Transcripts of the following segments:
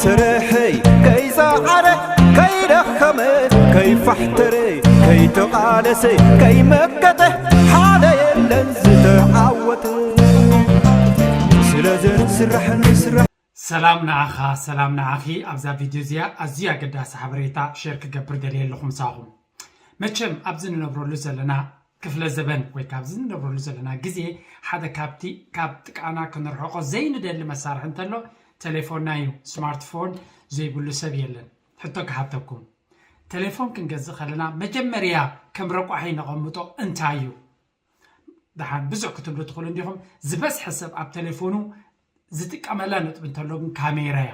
ስርሐይ ከይጸዓረ ከይደኸመ ከይፋሕተረ ከይተቓለሰ ከይመከተ ሓደ የለን ዝተዓወተ። ስለዚ ንስራሕ ንስራሕ። ሰላም ንዓኻ፣ ሰላም ንዓኺ። ኣብዛ ቪድዮ እዚኣ ኣዝዩ ኣገዳሲ ሓበሬታ ሸር ክገብር ደልየ ኣለኹ ምሳኹም። መቸም ኣብዚ ንነብረሉ ዘለና ክፍለ ዘበን ወይ ካብ ዝንነብረሉ ዘለና ግዜ ሓደ ካብቲ ካብ ጥቃና ክንርሕቆ ዘይንደሊ መሳርሒ እንተሎ ቴሌፎንና እዩ። ስማርትፎን ዘይብሉ ሰብ የለን። ሕቶ ክሓተኩም፣ ቴሌፎን ክንገዝእ ከለና መጀመርያ ከም ረቋሒ ነቐምጦ እንታይ እዩ? ደሓን ብዙሕ ክትብሉ ትኽእሉ እንዲኹም። ዝበዝሐ ሰብ ኣብ ቴሌፎኑ ዝጥቀመላ ነጥቢ እንተሎ ግን ካሜራ እያ።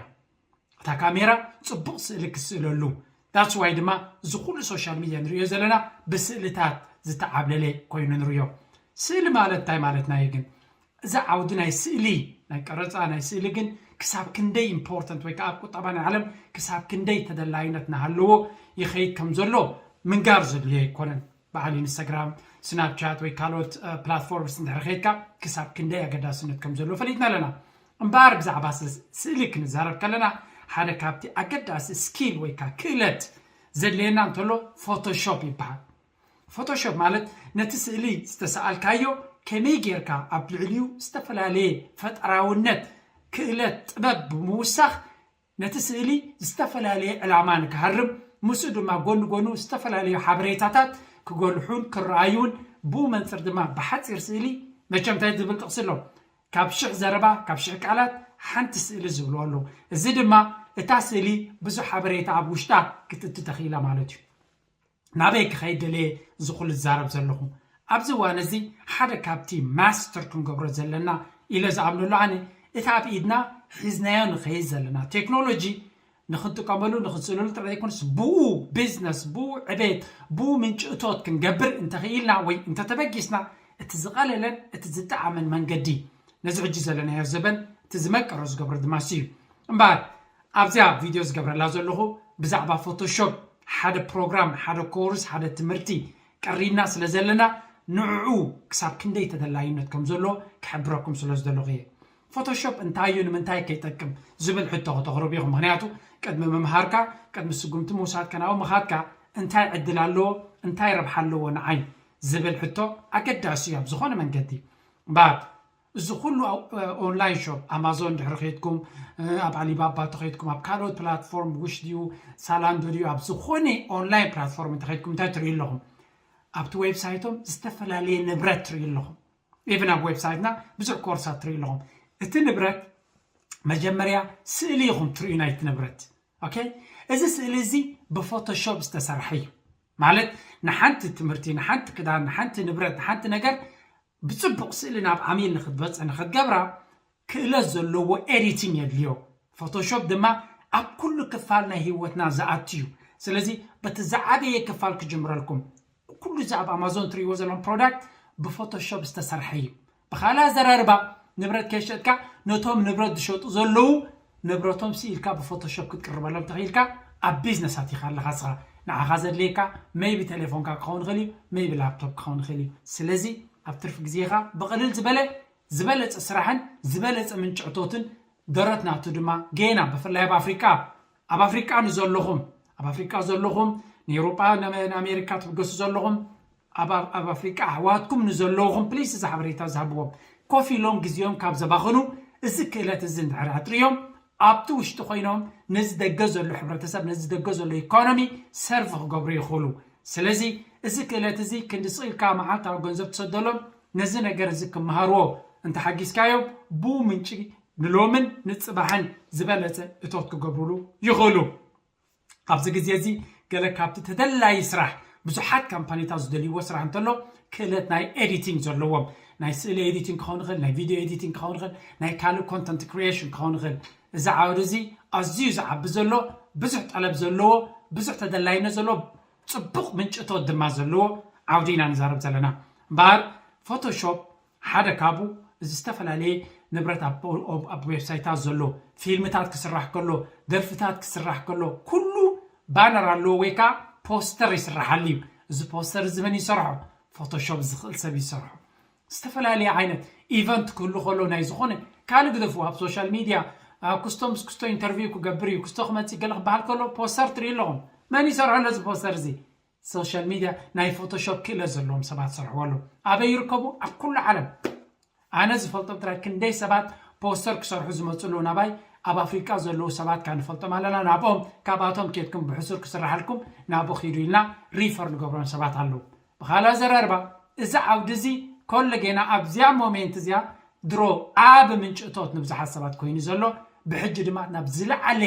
እታ ካሜራ ጽቡቕ ስእሊ ክስእለሉ። That's why ድማ እዚ ኩሉ ሶሻል ሚድያ ንሪኦ ዘለና ብስእልታት ዝተዓብለለ ኮይኑ ንሪኦ። ስእሊ ማለት እንታይ ማለትና እዩ ግን? እዚ ዓውዲ ናይ ስእሊ፣ ናይ ቀረፃ ናይ ስእሊ ግን ክሳብ ክንደይ ኢምፖርተንት ወይ ከዓ ኣብ ቁጠባ ናይ ዓለም ክሳብ ክንደይ ተደላይነት እናሃለዎ ይኸይድ ከም ዘሎ ምንጋር ዘድልዮ ኣይኮነን። በዓል ኢንስታግራም፣ ስናፕቻት ወይ ካልኦት ፕላትፎርምስ እንድሕር ከይድካ ክሳብ ክንደይ ኣገዳስነት ከም ዘለዎ ፈሊጥና ኣለና። እምበኣር ብዛዕባ ስ- ስእሊ ክንዛረብ ከለና ሓደ ካብቲ ኣገዳሲ ስኪል ወይ ከዓ ክእለት ዘድልየና እንተሎ ፎቶሾፕ ይበሃል። ፎቶሾፕ ማለት ነቲ ስእሊ ዝተሰኣልካዮ ከመይ ጌርካ ኣብ ልዕሊኡ ዝተፈላለየ ፈጠራውነት፣ ክእለት፣ ጥበብ ብምውሳኽ ነቲ ስእሊ ዝተፈላለየ ዕላማ ንክሃርም ምስኡ ድማ ጎኒ ጎኑ ዝተፈላለዩ ሓበሬታታት ክጎልሑን ክረኣዩን ብኡ መንፅር ድማ ብሓፂር ስእሊ መቸም እንታይ ዝብል ጥቕሲ ኣሎ? ካብ ሽሕ ዘረባ ካብ ሽሕ ቃላት ሓንቲ ስእሊ ዝብልዎ ኣለዉ። እዚ ድማ እታ ስእሊ ብዙሕ ሓበሬታ ኣብ ውሽጣ ክትእቲ ተኽኢላ ማለት እዩ። ናበይ ክኸይድ ደልየ እዚ ኩሉ ዝዛረብ ዘለኹ? ኣብዚ እዋን እዚ ሓደ ካብቲ ማስተር ክንገብሮ ዘለና ኢለ ዝኣምነሉ ኣነ እቲ ኣብ ኢድና ሒዝናዮ ንኸይድ ዘለና ቴክኖሎጂ ንክንጥቀመሉ ንክንስእለሉ ጥራይ ዘይኮነስ ብኡ ቢዝነስ ብኡ ዕቤት ብኡ ምንጪ እቶት ክንገብር እንተኽኢልና ወይ እንተተበጊስና እቲ ዝቐለለን እቲ ዝጠዓመን መንገዲ ነዚ ሕጂ ዘለናዮ ዘበን እቲ ዝመቀሮ ዝገብሮ ድማ እሱ እዩ። እምበኣር ኣብዚኣ ቪድዮ ዝገብረላ ዘለኹ ብዛዕባ ፎቶሾፕ ሓደ ፕሮግራም ሓደ ኮርስ ሓደ ትምህርቲ ቀሪብና ስለ ዘለና ንዕኡ ክሳብ ክንደይ ተደላይነት ከም ዘሎ ክሕብረኩም ስለ ዝደለኹ እየ። ፎቶሾፕ እንታይ እዩ ንምንታይ ከይጠቅም ዝብል ሕቶ ከተቕርቡ ኢኹም። ምክንያቱ ቅድሚ ምምሃርካ ቅድሚ ስጉምቲ ምውሳድካ ናብኡ ምኻድካ እንታይ ዕድል ኣለዎ እንታይ ረብሓ ኣለዎ ንዓይ ዝብል ሕቶ ኣገዳሲ እዩ ኣብ ዝኾነ መንገዲ። እምበኣር እዚ ኩሉ ኦንላይን ሾፕ ኣማዞን ድሕሪ ከይድኩም ኣብ ኣሊባባ ተኸይድኩም ኣብ ካልኦት ፕላትፎርም ውሽ ድዩ ሳላንዶ ድዩ ኣብ ዝኾነ ኦንላይን ፕላትፎርም እንተኸይድኩም እንታይ ትርእዩ ኣለኹም? ኣብቲ ዌብሳይቶም ዝተፈላለየ ንብረት ትርእዩ ኣለኹም። ኢቭን ኣብ ዌብሳይትና ብዙሕ ኮርሳት ትርእዩ ኣለኹም። እቲ ንብረት መጀመርያ ስእሊ ኢኹም ትርእዩ ናይቲ ንብረት። ኦኬ፣ እዚ ስእሊ እዚ ብፎቶሾፕ ዝተሰርሐ እዩ። ማለት ንሓንቲ ትምህርቲ ንሓንቲ ክዳን ንሓንቲ ንብረት ንሓንቲ ነገር ብፅቡቕ ስእሊ ናብ ዓሚል ንክትበፅሕ ንክትገብራ ክእለት ዘለዎ ኤዲቲንግ የድልዮ። ፎቶሾፕ ድማ ኣብ ኩሉ ክፋል ናይ ህይወትና ዝኣቱ እዩ። ስለዚ በቲ ዝዓበየ ክፋል ክጅምረልኩም። ኩሉ እዚ ኣብ ኣማዞን ትርእይዎ ዘለኹም ፕሮዳክት ብፎቶሾፕ ዝተሰርሐ እዩ። ብካልእ ኣዘራርባ ንብረት ከይሸጥካ ነቶም ንብረት ዝሸጡ ዘለዉ ንብረቶም ስኢልካ ብፎቶሾፕ ክትቅርበሎም ተኽኢልካ ኣብ ቢዝነስ ኣቲኻ ኣለኻ ስኻ። ንዓኻ ዘድልየካ ሜይቢ ቴሌፎንካ ክኸውን ይኽእል እዩ፣ ሜይቢ ላፕቶፕ ክኸውን ይኽእል እዩ። ስለዚ ኣብ ትርፊ ግዜኻ ብቕልል ዝበለ ዝበለፀ ስራሕን ዝበለፀ ምንጭዕቶትን ደረት ናቱ ድማ ጌና ብፍላይ ኣብ ኣፍሪቃ ኣብ ኣፍሪቃ ንዘለኹም ኣብ ኣፍሪቃ ዘለኹም ንኤውሮጳ ንኣሜሪካ ትብገሱ ዘለኹም ኣብ ኣፍሪቃ ኣሕዋትኩም ንዘለውኹም ፕሊስ እዚ ሓበሬታ ዝሃብዎም ኮፍ ኢሎም ግዜኦም ካብ ዘባኽኑ እዚ ክእለት እዚ እንድሕር ኣጥርዮም ኣብቲ ውሽጢ ኮይኖም ነዚ ደገ ዘሎ ሕብረተሰብ ነዚ ደገ ዘሎ ኢኮኖሚ ሰርቭ ክገብሩ ይኽእሉ። ስለዚ እዚ ክእለት እዚ ክንዲ ስቕ ኢልካ መዓልታዊ ገንዘብ ትሰደሎም ነዚ ነገር እዚ ክመሃርዎ እንተሓጊዝካዮም ብኡ ምንጪ ንሎምን ንፅባሕን ዝበለፀ እቶት ክገብሩሉ ይኽእሉ። ኣብዚ ግዜ እዚ ገለ ካብቲ ተደላዪ ስራሕ ብዙሓት ካምፓኒታት ዝደልይዎ ስራሕ እንተሎ ክእለት ናይ ኤዲቲንግ ዘለዎም ናይ ስእሊ ኤዲቲንግ ክኸውን ይኽእል ናይ ቪድዮ ኤዲቲንግ ክኸውን ይኽእል ናይ ካልእ ኮንተንት ክሪኤሽን ክኸውን ይኽእል እዚ ዓውዲ እዚ ኣዝዩ ዝዓቢ ዘሎ ብዙሕ ጠለብ ዘለዎ ብዙሕ ተደላይነት ዘለዎ ፅቡቕ ምንጭቶት ድማ ዘለዎ ዓውዲ ኢና ንዛረብ ዘለና እምበኣር ፎቶሾፕ ሓደ ካብኡ እዚ ዝተፈላለየ ንብረት ኣብ ዌብሳይታት ዘሎ ፊልምታት ክስራሕ ከሎ ደርፍታት ክስራሕ ከሎ ኩሉ ባነር ኣለዎ ወይ ከዓ ፖስተር ይስራሓሉ እዩ እዚ ፖስተር እዚ መን ይሰርሖ ፎቶሾፕ ዝኽእል ሰብ ይሰርሖ ዝተፈላለየ ዓይነት ኢቨንት ክህሉ ከሎ ናይ ዝኾነ ካልእ ግደፉ ኣብ ሶሻል ሚድያ ኣብ ክስቶ ምስ ክስቶ ኢንተርቪው ክገብር እዩ፣ ክስቶ ክመፅእ ገለ ክበሃል ከሎ ፖስተር ትርኢ ኣለኹም። መን ይሰርሖ ኣሎ እዚ ፖስተር እዚ? ሶሻል ሚድያ ናይ ፎቶሾፕ ክእለት ዘለዎም ሰባት ሰርሕዎ ኣለዉ። ኣበይ ይርከቡ? ኣብ ኩሉ ዓለም። ኣነ ዝፈልጦም ጥራይ ክንደይ ሰባት ፖስተር ክሰርሑ ዝመፁ ኣለዉ ናባይ። ኣብ ኣፍሪቃ ዘለዉ ሰባት ካ ንፈልጦም ኣለና። ናብኦም፣ ካብኣቶም ኬድኩም ብሕሱር ክስርሓልኩም ናብኡ ኪዱ ኢልና ሪፈር ንገብሮም ሰባት ኣለዉ። ብኻልእ ኣዘራርባ፣ እዚ ዓውዲ እዚ ኮለ ጌና ኣብዚኣ ሞሜንት እዚኣ ድሮ ኣብ ምንጭ እቶት ንብዙሓት ሰባት ኮይኑ ዘሎ፣ ብሕጂ ድማ ናብ ዝለዓለ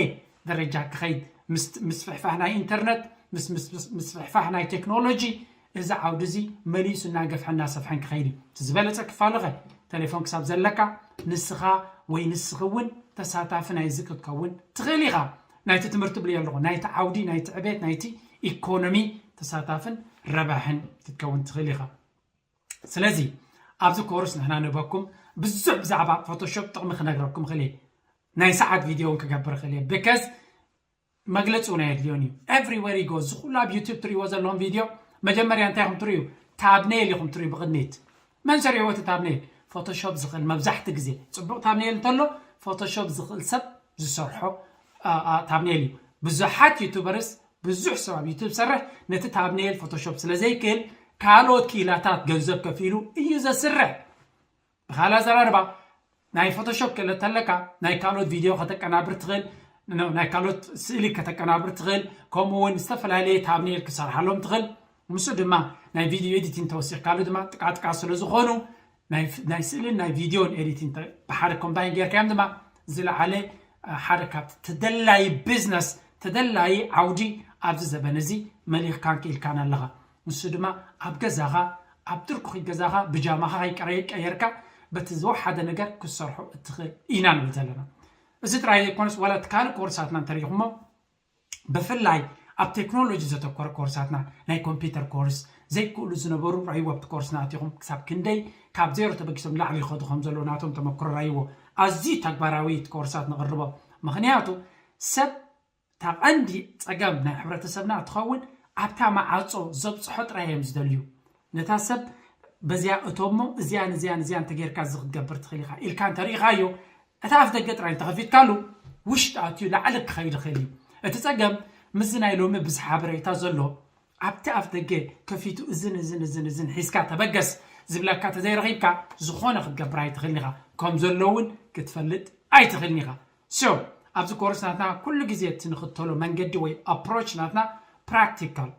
ደረጃ ክኸይድ፣ ምስ ምስፍሕፋሕ ናይ ኢንተርነት፣ ምስ ምስ- ምስፍሕፋሕ ናይ ቴክኖሎጂ፣ እዚ ዓውዲ እዚ መሊሱ እናገፍሐ እናሰፍሐን ክኸይድ እዩ። እቲ ዝበለፀ ክፋልኸ፣ ቴሌፎን ክሳብ ዘለካ፣ ንስኻ ወይ ንስኺ እውን ተሳታፊ ናይዚ ክትከውን ትኽእል ኢኻ። ናይቲ ትምህርቲ ብልየ ኣለኹ፣ ናይቲ ዓውዲ፣ ናይቲ ዕቤት፣ ናይቲ ኢኮኖሚ ተሳታፍን ረባሕን ክትከውን ትኽእል ኢኻ። ስለዚ ኣብዚ ኮርስ ንሕና ንህበኩም ብዙሕ ብዛዕባ ፎቶሾፕ ጥቕሚ ክነግረኩም ክእል እየ። ናይ ሰዓት ቪድዮ እውን ክገብር ክእል እየ። ብከዝ መግለፂ እውን ኣየድልዮን እዩ። ኤቭሪዌር ይጎ፣ እዚ ኩሉ ኣብ ዩቱብ ትሪእዎ ዘለኹም ቪድዮ መጀመርያ እንታይ ኢኹም ትርእዩ? ታብኔል ኢኹም ትርእዩ ብቕድሚት። መን ሰሪሕዎ እቲ ታብኔል? ፎቶሾፕ ዝኽእል፣ መብዛሕቲ ግዜ ፅቡቕ ታብኔል እንተሎ ፎቶሾፕ ዝኽእል ሰብ ዝሰርሖ አ፣ አ፣ ታብኔል እዩ። ብዙሓት ዩቱበርስ፣ ብዙሕ ሰብ ኣብ ዩቱብ ዝሰርሕ ነቲ ታብኔል ፎቶሾፕ ስለ ዘይክእል ካልኦት ክኢላታት ገንዘብ ከፊሉ እዩ ዘስርሕ። ብኻልእ ኣዘራርባ፣ ናይ ፎቶሾፕ ክእለት ተለካ ናይ ካልኦት ቪድዮ ከተቀናብር ትኽእል፣ ኖ፣ ናይ ካልኦት ስእሊ ከተቀናብር ትኽእል፣ ከምኡ እውን ዝተፈላለየ ታብኔል ክሰርሓሎም ትኽእል። ምስኡ ድማ ናይ ቪድዮ ኤዲቲንግ ተወሲኽካሉ ድማ ጥቃጥቃ ስለ ዝኾኑ ናይ ፍ- ናይ ስእልን ናይ ቪድዮን ኤዲቲንግ ተ- ብሓደ ኮምባይን ጌርካዮም ድማ ዝለዓለ አ፣ ሓደ ካብቲ ተደላዪ ቢዝነስ፣ ተደላዪ ዓውዲ ኣብዚ ዘበን እዚ መሊኽካን ክኢልካን ኣለኻ። ንሱ ድማ ኣብ ገዛኻ፣ ኣብ ድርኩኺት ገዛኻ ብጃማኻ ከይቀረ- ቀየርካ በቲ ዝወሓደ ነገር ክትሰርሖ እትኽእል ኢና ንብል ዘለና። እዚ ጥራይ ዘይኮነስ ዋላ እቲ ካልእ ኮርሳትና እንተሪኹሞ ብፍላይ ኣብ ቴክኖሎጂ ዘተኮረ ኮርሳትና ናይ ኮምፒውተር ኮርስ ዘይክእሉ ዝነበሩ ረኣይዎ ኣብቲ ኮርስና ኣቲኹም ክሳብ ክንደይ ካብ ዜሮ ተበጊሶም ላዕሊ ይኸዱ ከም ዘለዉ ናቶም ተመክሮ ረኣይዎ። ኣዝዩ ተግባራዊ ኮርሳት ንቕርቦ። ምኽንያቱ ሰብ እታ ቀንዲ ጸገም ናይ ሕብረተሰብና እትኸውን ኣብታ መዓጾ ዘብጽሖ ጥራይ እዮም ዝደልዩ። ነታ ሰብ በዚኣ እቶሞ እዚያን እዚያን እዚያን ተጌርካ እዚ ክትገብር ትኽእል ኢኻ ኢልካ እንተርኢኻዮ እታ ኣፍ ደገ ጥራይ እንተኸፊትካሉ ውሽጢ ኣትዩ ላዕሊ ክኸይድ ይኽእል እዩ። እቲ ጸገም ምስዚ ናይ ሎሚ ብዝሒ ሓበሬታ ዘሎ ኣብቲ ኣፍ ደገ ከፊቱ እዝን እዝን እዝን እዝን ሒዝካ ተበገስ ዝብለካ ተዘይረኺብካ ዝኾነ ክትገብር ኣይትኽእልን ኢኻ። ከም ዘሎ እውን ክትፈልጥ ኣይትኽእልን ኢኻ። So ኣብዚ ኮርስ ናትና ኩሉ ግዜ እቲ ንኽተሎ መንገዲ ወይ ኣፕሮች ናትና ፕራክቲካል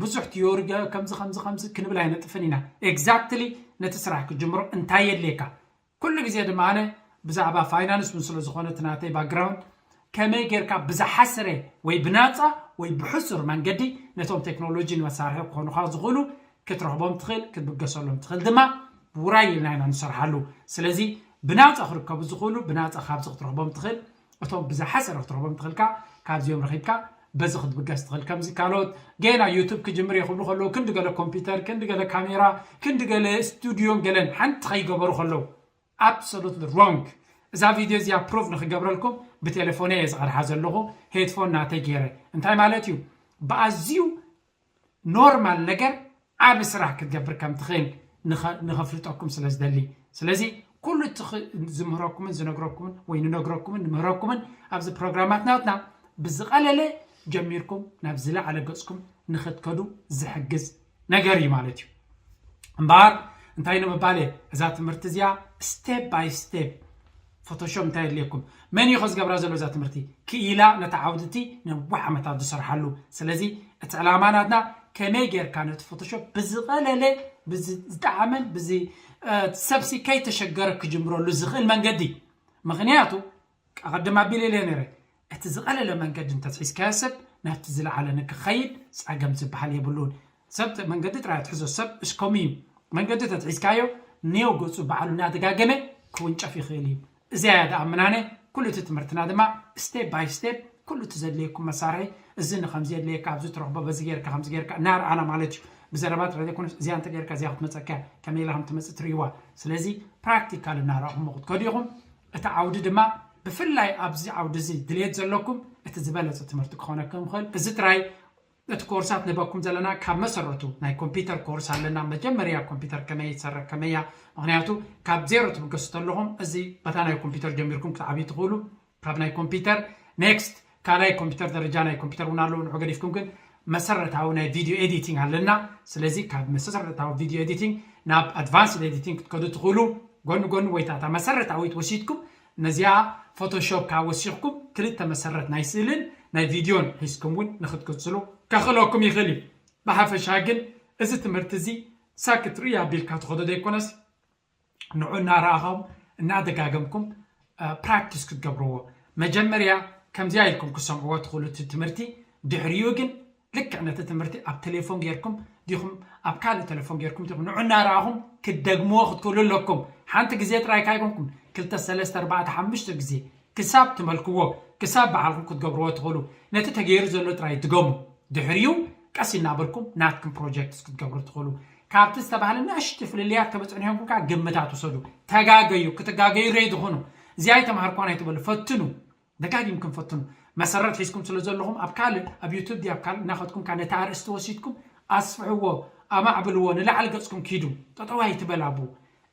ብዙሕ ቲዮሪ ከምዚ ከምዚ ከምዚ ክንብል ኣይነጥፍን ኢና። ኤግዛክትሊ ነቲ ስራሕ ክጅምሮ እንታይ የድልየካ ኩሉ ግዜ ድማ ኣነ ብዛዕባ ፋይናንስ እውን ስለ ዝኾነ እቲ ናተይ ባክግራውንድ ከመይ ጌርካ ብዝሓስረ ወይ ብናፃ ወይ ብሕሱር መንገዲ ነቶም ቴክኖሎጂ ንመሳርሒ ክኾኑኻ ዝኽእሉ ክትረኽቦም ትኽእል ክትብገሰሎም ትኽእል ድማ ውራይ ኢልና ኢና ንሰርሓሉ። ስለዚ ብናፃ ክርከቡ ዝኽእሉ ብናፃ ካብዚ ክትረኽቦም ትኽእል እቶም ብዝሓሰረ ክትረኽቦም ትኽእልካ ካብዚኦም ረኺብካ በዚ ክትብገስ ትኽእል። ከምዚ ካልኦት ገና ዩቱብ ክጅምር እየ ክብሉ ከለዉ ክንዲ ገለ ኮምፒውተር ክንዲ ገለ ካሜራ ክንዲ ገለ ስቱድዮን ገለን ሓንቲ ከይገበሩ ከለዉ absolutely wrong። እዛ ቪድዮ እዚኣ ፕሩፍ ንክገብረልኩም ብቴሌፎነ እየ ዝቐድሓ ዘለኹ ሄድፎን ናተይ ገይረ እንታይ ማለት እዩ ብኣዝዩ ኖርማል ነገር ዓቢ ስራሕ ክትገብር ከም ትኽእል ንኸፍልጠኩም ስለ ዝደሊ ስለዚ ኩሉ ዝምህረኩምን ዝነግረኩምን ወይ ንነግረኩምን ንምህረኩምን ኣብዚ ፕሮግራማት ናትና ብዝቐለለ ጀሚርኩም ናብ ዝለዓለ ገፅኩም ንኽትከዱ ዝሕግዝ ነገር እዩ ማለት እዩ እምበኣር እንታይ ንምባል እየ እዛ ትምህርቲ እዚኣ ስቴፕ ባይ ስቴፕ ፎቶሾፕ እንታይ የድልየኩም መን እዩ ዝገብራ ዘሎ እዛ ትምህርቲ ክኢላ ነታ ዓውድቲ ነዋሕ ዓመታት ዝሰርሓሉ ስለዚ እቲ ዕላማ ናትና ከመይ ጌርካ ነቲ ፎቶሾፕ ብዝቐለለ ብዝጠዓመን ብዚ ሰብሲ ከይተሸገረ ክጅምረሉ ዝኽእል መንገዲ ምኽንያቱ ኣቐድም ኣቢለ ኢለ ነረ እቲ ዝቐለለ መንገዲ እንተትሒዝካዮ ሰብ ናብቲ ዝለዓለ ንክኸይድ ጸገም ዝበሃል የብሉን ሰብ መንገዲ ጥራይ ትሕዞ ሰብ እስከም እዩ መንገዲ ተትሒዝካዮ ኔው ገጹ በዓሉ እናደጋገመ ክውንጨፍ ይኽእል እዩ እዚያ እያ ደኣ ምናነ ኩሉ እቲ ትምህርትና ድማ ስቴፕ ባይ ስቴፕ ኩሉ እቲ ዘድልየኩም መሳርሒ እዚ ንከምዚ የድልየካ ኣብዚ ትረኽቦ በዚ ጌርካ ከምዚ ጌርካ እናረኣና ማለት እዩ ብዘረባ ጥራይ ዘይኮነስ እዚኣ እንተ ጌርካ እዚኣ ክትመፀካ ከመይ ኢላ ከም ትመፅእ ትርእይዋ ስለዚ ፕራክቲካል እናረኣኹሞ ክትከዱ ኢኹም እቲ ዓውዲ ድማ ብፍላይ ኣብዚ ዓውዲ እዚ ድልየት ዘለኩም እቲ ዝበለፀ ትምህርቲ ክኾነኩም ይኽእል እዚ ጥራይ እቲ ኮርሳት ንህበኩም ዘለና ካብ መሰረቱ ናይ ኮምፒውተር ኮርስ ኣለና መጀመርያ ኮምፒውተር ከመይ ይሰርሕ ከመያ ምክንያቱ ካብ ዜሮ ትብገሱ ተለኹም እዚ በታ ናይ ኮምፒውተር ጀሚርኩም ክትዓብዩ ትኽእሉ ካብ ናይ ኮምፒውተር ኔክስት ካልኣይ ኮምፒውተር ደረጃ ናይ ኮምፒውተር እውን ኣለዉ። ንዑ ገዲፍኩም ግን መሰረታዊ ናይ ቪድዮ ኤዲቲንግ ኣለና። ስለዚ ካብ መሰረታዊ ቪድዮ ኤዲቲንግ ናብ ኣድቫንስድ ኤዲቲንግ ክትከዱ ትኽእሉ። ጎኒ ጎኒ ወይ ታታ መሰረታዊት ወሲድኩም ነዚኣ ፎቶሾፕ ካብ ወሲኽኩም ክልተ መሰረት ናይ ስእልን ናይ ቪድዮን ሒዝኩም እውን ንክትቅፅሉ ከኽእለኩም ይኽእል እዩ። ብሓፈሻ ግን እዚ ትምህርቲ እዚ ሳክት ርእያ ኣቢልካ ትኸዶ ዘይኮነስ ንዑ እናረኣኹም እናደጋገምኩም ፕራክቲስ ክትገብርዎ። መጀመርያ ከምዚኣ ኢልኩም ክሰምዕዎ ትኽእሉ እቲ ትምህርቲ። ድሕሪኡ ግን ልክዕ ነቲ ትምህርቲ ኣብ ቴሌፎን ጌርኩም ዲኹም ኣብ ካልእ ቴሌፎን ጌርኩም ዲኹም ንዑ እናረኣኹም ክትደግምዎ ክትክእሉ ኣለኩም። ሓንቲ ግዜ ጥራይ ካይኮንኩም ክልተ ሰለስተ ኣርባዕተ ሓሙሽተ ግዜ ክሳብ ትመልክዎ ክሳብ ባዕልኩም ክትገብርዎ ትኽእሉ። ነቲ ተገይሩ ዘሎ ጥራይ ድገሙ። ድሕሪኡ ቀስ እናበልኩም ናትኩም ፕሮጀክትስ ክትገብሩ ትኽእሉ። ካብቲ ዝተባህለ ንእሽቲ ፍልልያት ከመፅንሖምኩም ከዓ ግምታት ውሰዱ። ተጋገዩ ክትጋገዩ ሬዲ ዝኾኑ። እዚኣ ኣይተምሃርኳን ኣይትበሉ፣ ፈትኑ። ደጋጊምኩም ፈትኑ። መሰረት ሒዝኩም ስለ ዘለኹም ኣብ ካልእ ኣብ ዩቱብ ድዩ ኣብ ካልእ እናኸድኩም ከዓ ነቲ ኣርእስቲ ወሲድኩም ኣስፍሕዎ፣ ኣማዕብልዎ፣ ንላዕሊ ገፅኩም ኪዱ። ጠጠው ኣይትበል ኣብኡ።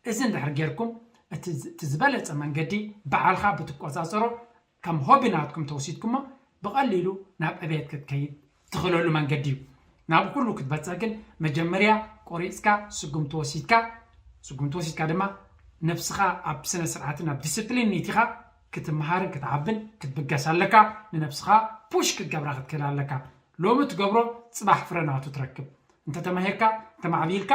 እዚ እንድሕር ጌርኩም እቲ ዝበለፀ መንገዲ ባዕልኻ ብትቆፃፀሮ ከም ሆቢ ናትኩም ተወሲድኩሞ ብቐሊሉ ናብ ዕቤት ክትከይድ ትኽእለሉ መንገዲ እዩ። ናብ ኩሉ ክትበፅሕ ግን መጀመርያ ቆሪፅካ ስጉምቲ ወሲድካ ስጉምቲ ወሲድካ ድማ ነብስኻ ኣብ ስነ ስርዓትን ኣብ ዲስፕሊን ኒቲኻ ክትመሃርን ክትዓብን ክትብገስ ኣለካ። ንነብስኻ ፑሽ ክትገብራ ክትክእል ኣለካ። ሎሚ ትገብሮ ፅባሕ ፍረ ናቱ ትረክብ። እንተተማሂርካ እንተማዕቢልካ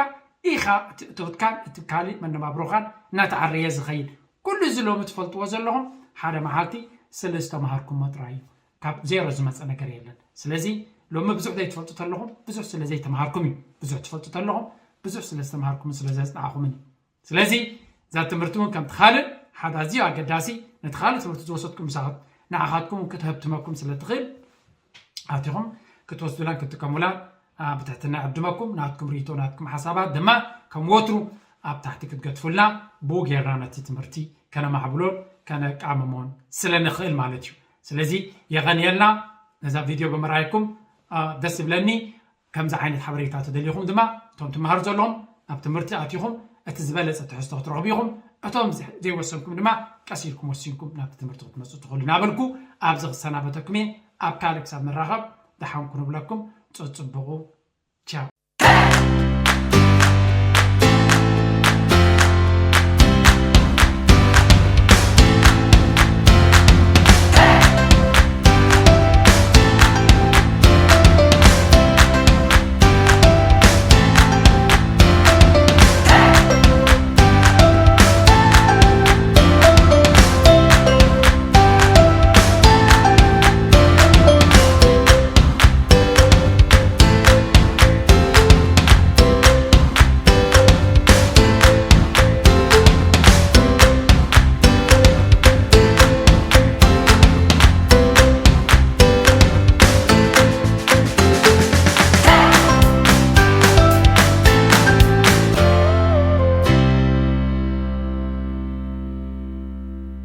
ኢኻ እቲ እቶትካን እቲ ካልእ መነባብሮኻን እናተዓረየ ዝኸይድ። ኩሉ እዚ ሎሚ ትፈልጥዎ ዘለኹም ሓደ መዓልቲ ስለ ዝተምሃርኩሞ ጥራይ እዩ። ካብ ዜሮ ዝመፀ ነገር የለን። ስለዚ ሎሚ ብዙሕ ዘይትፈልጡ ተለኹም ብዙሕ ስለ ዘይተምሃርኩም እዩ። ብዙሕ ትፈልጡ ተለኹም ብዙሕ ስለ ዝተምሃርኩምን ስለ ዘፅናዕኹምን እዩ። ስለዚ እዛ ትምህርቲ እውን ከምቲ ካልእ ሓደ ኣዝዩ ኣገዳሲ ነቲ ካልእ ትምህርቲ ዝወሰድኩም ምሳኸት ንዓኻትኩም ክትህብትመኩም ስለ ትኽእል ኣቲኹም ክትወስዱላን ክትጥቀሙላን ብትሕትና ዕድመኩም ናትኩም ርኢቶ ናትኩም ሓሳባት ድማ ከም ወትሩ ኣብ ታሕቲ ክትገድፉልና ብኡ ጌርና ነቲ ትምህርቲ ከነማዕብሎን ከነቃምሞን ስለ ንኽእል ማለት እዩ። ስለዚ የቐንየልና ነዛ ቪድዮ ብምርኣይኩም ደስ ይብለኒ። ከምዚ ዓይነት ሓበሬታ ተደሊኹም ድማ እቶም ትመሃሩ ዘለኹም ናብ ትምህርቲ ኣቲኹም እቲ ዝበለፀ ትሕዝቶ ክትረኽቡ ኢኹም። እቶም ዘይወሰንኩም ድማ ቀስ ኢልኩም ወሲንኩም ናብቲ ትምህርቲ ክትመፁ ትኽእሉ እናበልኩ ኣብዚ ክሰናበተኩም እየ። ኣብ ካልእ ክሳብ ንራኸብ ደሓን ኩኑ ብለኩም። ፅፅብቑ